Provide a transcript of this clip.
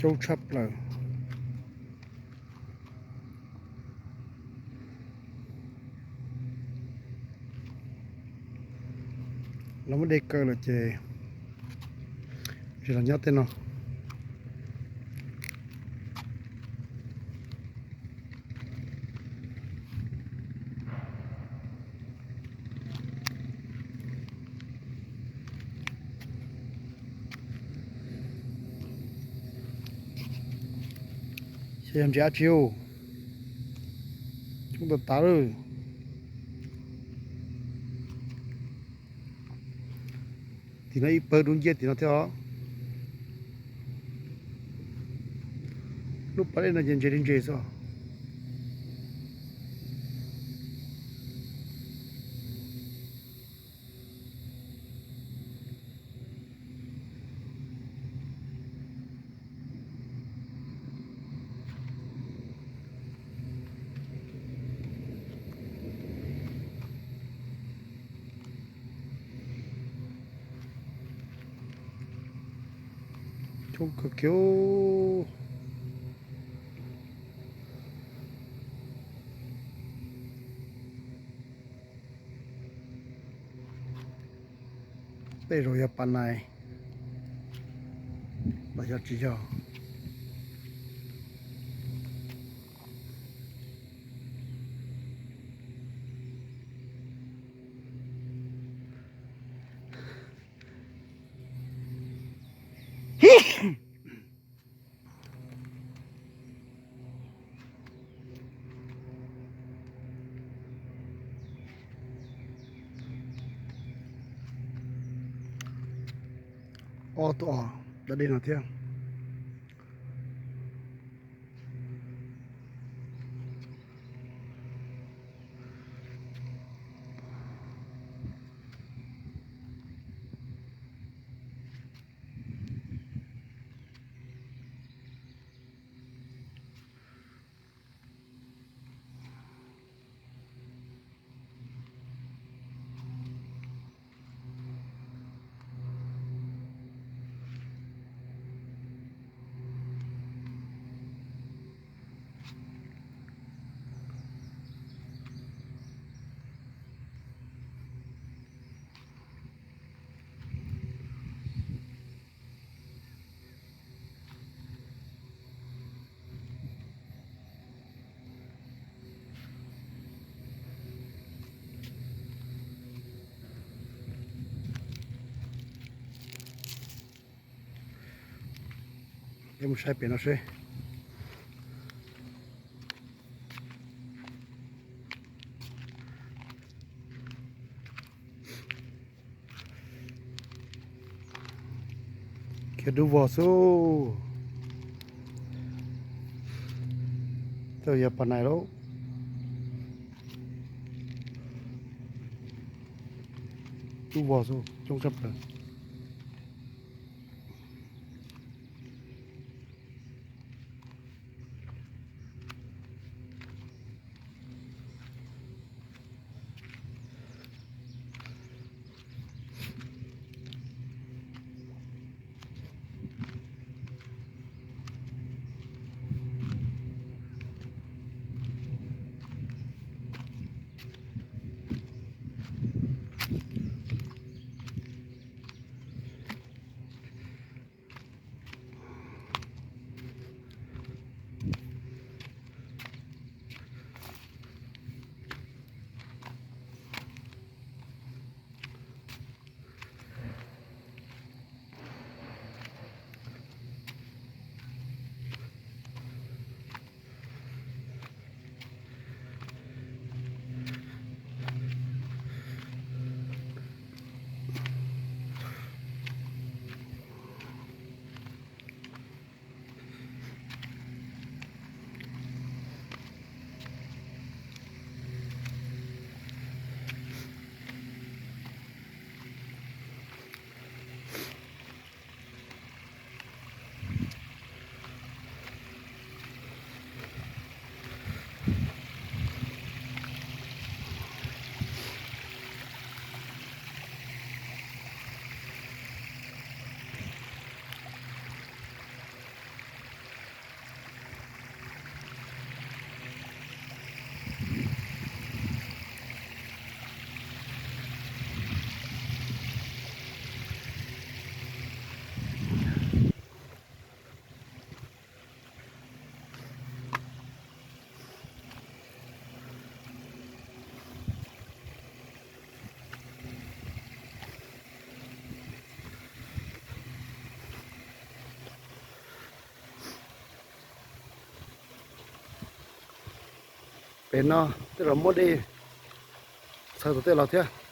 Coob tshaj plaws. Los muab de kaw lawm ces tsis los nyob tej no. Xyov yog ntses dab tsi, coob tas tas lawm. Tim no ib pawg dub nciab tim no thiab os. Lub pas dej no ces ntses li ntses xwb. Coob kawg kiag. Tej zaum yog pas nais los yog tsis yog. Ob tug os, da dej no thiab. Peb mus saib pem no seb. Khiav dub vog xwb. Tej zaum yog pas nais lauj. Dub vog xwb, coob tshaj plaws. Pem no tej zaum muab dej txhawv tom tej los thiab.